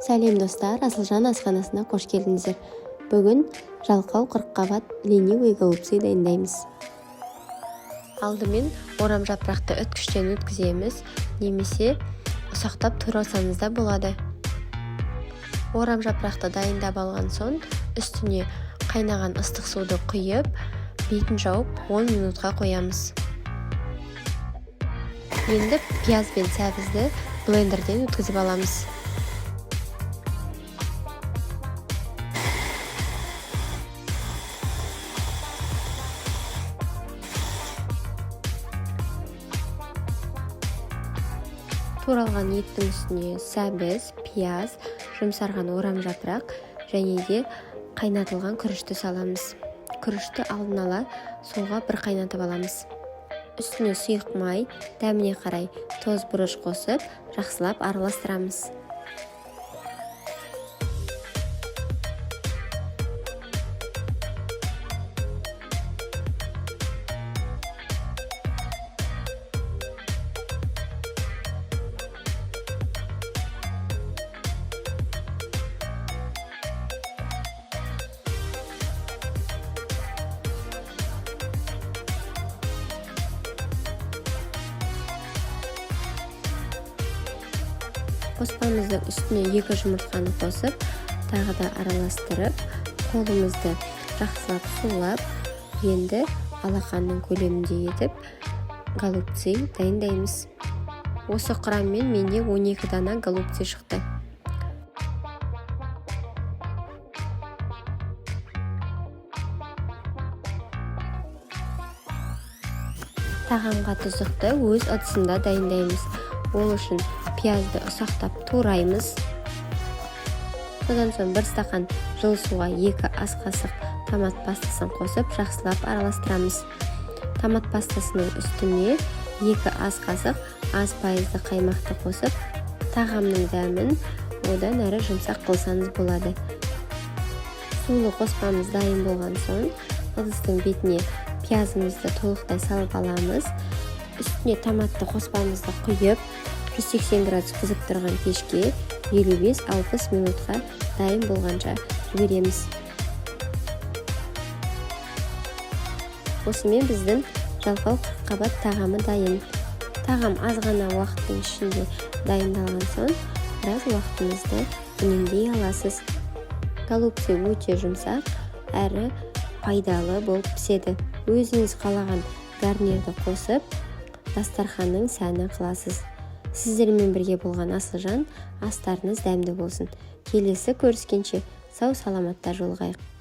Сәлем, достар! Асылжан асханасына қош келдіңіздер! Бүгін жалқау қырыққабат, ленивый голубцы дайындаймыз. Алдымен орам жапырақты үткіштен өткіземіз немесе ұсақтап турасаңыз да болады. Орам жапырақты дайындап алған соң, үстіне қайнаған ыстық суды құйып, бетін жауып, 10 минутқа қоямыз. Енді пияз бен сәбізді блендерден өткізіп аламыз. Туралған еттің үстіне сәбіз, пияз, жұмсарған орам жапырақ және де қайнатылған күрішті саламыз. Күрішті алдын ала суға бір қайнатып аламыз. Үстіне сұйық май, дәміне қарай тұз, бұрыш қосып, жақсылап араластырамыз. Қоспамыздың үстіне екі жұмыртқаны қосып, тағы да араластырып, қолымызды жақсылап сулап, енді алақанның көлеміндей етіп голубцы дайындаймыз. Осы құраммен менде 12 дана голубцы шықты. Тағамға тұздықты өз ыдысында дайындаймыз. Ол үшін пиязды ұсақтап тураймыз. Содан соң бір стақан жылы суға 2 ас қасық томат пастасын қосып, жақсылап араластырамыз. Томат пастасының үстіне 2 ас қасық аз пайызды қаймақты қосып, тағамның дәмін одан әрі жұмсақ қылсаңыз болады. Сулы қоспамыз дайын болған соң, ыдыстың бетіне пиязымызды толықтай салып аламыз. Үстіне томатты қоспамызды құйып, 180 градус қызып тұрған пешке 55-60 минутқа дайын болғанша жібереміз. Осымен біздің жалқау қырыққабат тағамы дайын. Тағам аз ғана уақыттың ішінде дайындалған соң, біраз уақытыңызды үнемдей аласыз. Голубцы өте жұмсақ әрі пайдалы болып піседі. Өзіңіз қалаған гарнирді қосып, дастарханның сәні қыласыз. Сіздермен бірге болған Асылжан. Астарыңыз дәмді болсын! Келесі көріскенше сау саламатта жолығайық!